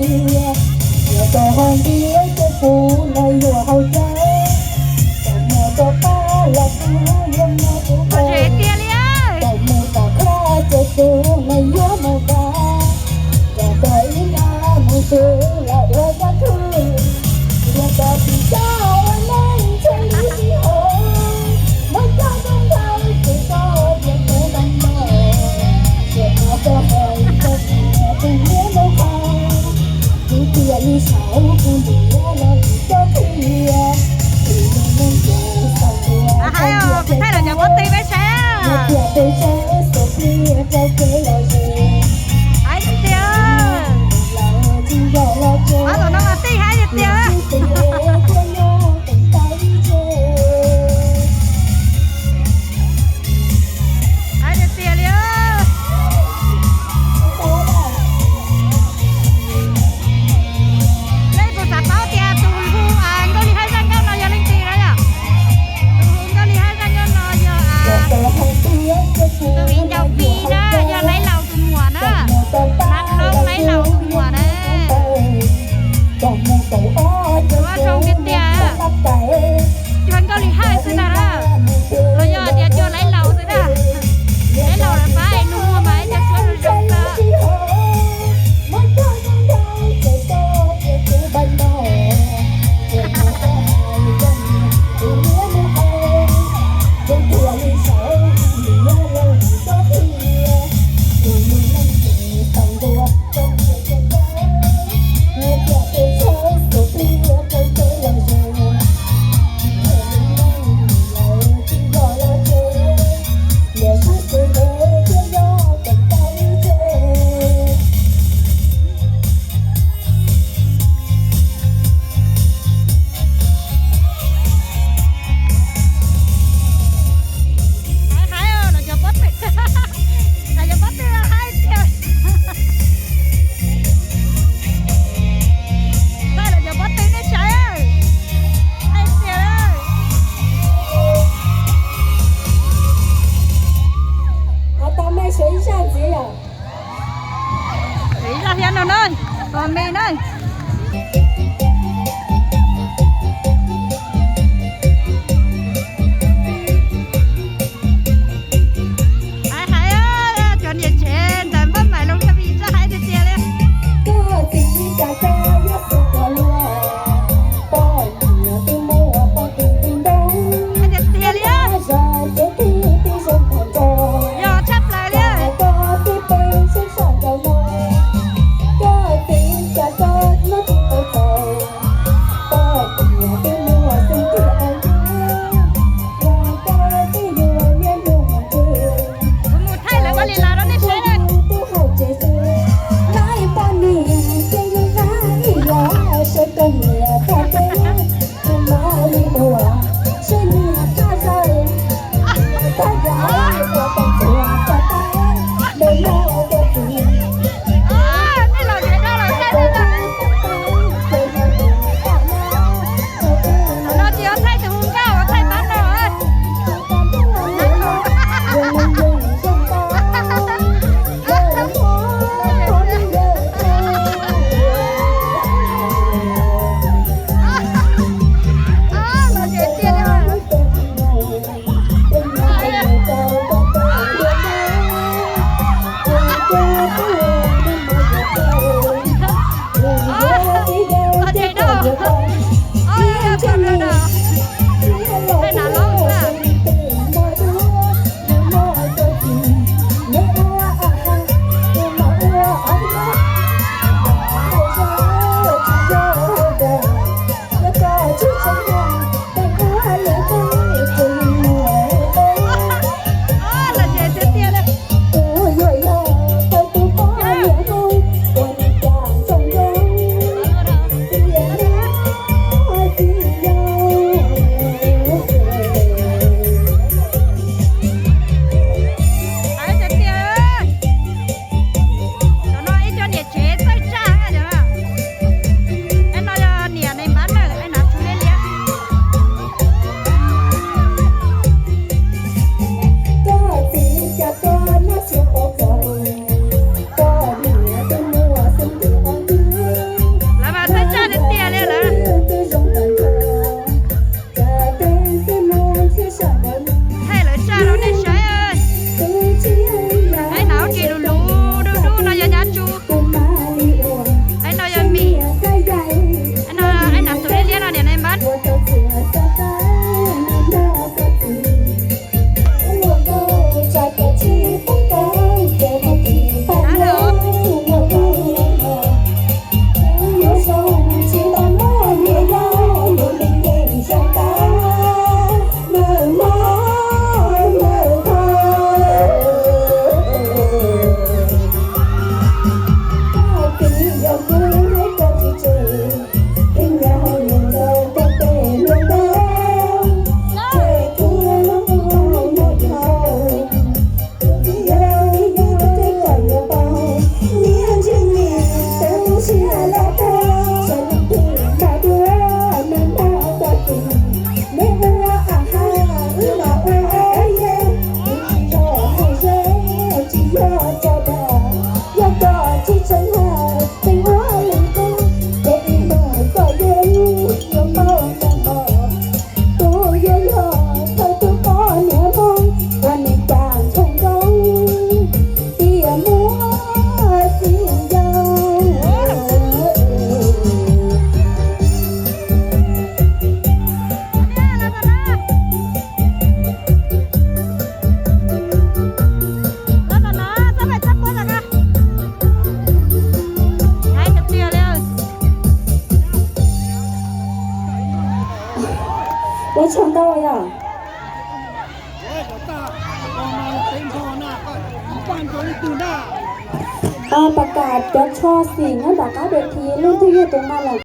Ua tsev tiag li. Hais, kuv thaij los cov pob tw peb saib. Hais tiag tiag. Ob tug no mas tij hais tiag tiag. Hais tiag tiag li. Nej puas xav paub tias tus hu Nkauj Lis Haj zaj nkauj no yog leej twg no yom? Tus hu Nkauj Lis Haj zaj nkauj no yog tus viv ncaus Fis na, yog Laiv Laus tus muam na. Nab Hlob Laiv Laus tus muam na. Ua zoo tiag tiag. Cuag Nkauj Lis Haj xwb ntag na. Los yog tias cuag Laiv Laus xwb na. Laiv Laus lawv pab es nug muag mas ib co suab zoo zoo xwb. Hais, hais, los cov pob tw, los cov pob tw hais tiag. Hais los cov pob tw nej saib, hais tiag. Hais tau nej sawv ib zaj ntxiv yom. Ib zaj thiab no na, tos me na. Hais, hais, cov niam tsev ntawm Npab Maiv Loog thiaj li txawj hais tiag tiag li. Hais tiag tiag li. Yog tshaj plaws li. Kuv mus thaij lawv ua li las rau nej saib na. Nej los tsev no los thaij tau na. Qhov no ces yuav thaij tus hu nkauj, thaij pab no. Cov tsho ntau yog, pas kam cov tsho xim nyob tom qab dej thiv leej twg yog tus nqa los.